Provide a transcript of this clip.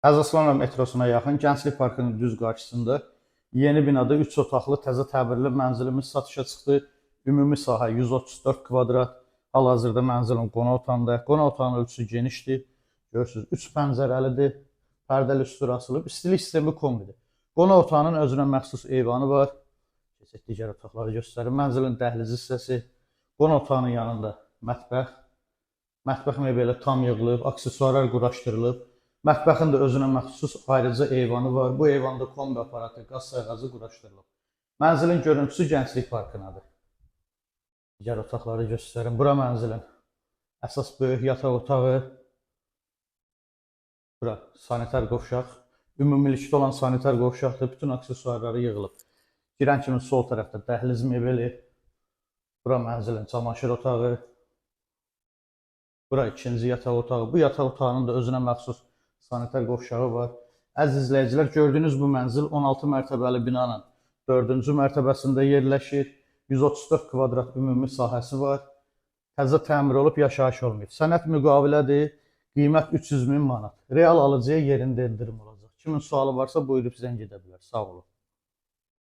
Həzi metrosuna yaxın Gənclik Parkının düz qarşısında yeni binada 3 otaqlı təzə təmirli mənzilimiz satışa çıxdı. Ümumi sahə 134 kvadrat. Hal-hazırda mənzilin qonaq otağında. Qonaq otağının ölçüsü genişdir. Görürsüz, 3 pəncərəlidir. Pərdəli üstür asılıb. İstilik sistemi kombidir. Qonaq otağının özünə məxsus eyvanı var. Keçək digər otaqları göstərim. Mənzilin dəhliz hissəsi. Qonaq otağının yanında mətbəx. Mətbəx mebeli tam yığılıb, aksesuarlar quraşdırılıb. Mətbəxin də özünə məxsus ayrıca eyvanı var. Bu eyvanda kombi aparatı, qaz sayğacı quraşdırılıb. Mənzilin görüntüsü Gənclik Parkınadır. Digər otaqları göstərim. Bura mənzilin əsas böyük yataq otağı. Bura sanitar qovşaq. Ümumilikdə olan sanitar qovşaqdır. Bütün aksesuarları yığılıb. Girən kimi sol tərəfdə dəhliz mebeli. Bura mənzilin çamaşır otağı. Bura ikinci yataq otağı. Bu yataq otağının da özünə məxsus sanitar qovşağı var. Əziz izləyicilər, gördüyünüz bu mənzil 16 mərtəbəli binanın 4-cü mərtəbəsində yerləşir. 134 kvadrat ümumi sahəsi var. Təzə təmir olub, yaşayış olmayıb. Sənəd müqavilədir. Qiymət 300 min manat. Real alıcıya yerində endirim olacaq. Kimin sualı varsa buyurub zəng edə bilər. Sağ olun.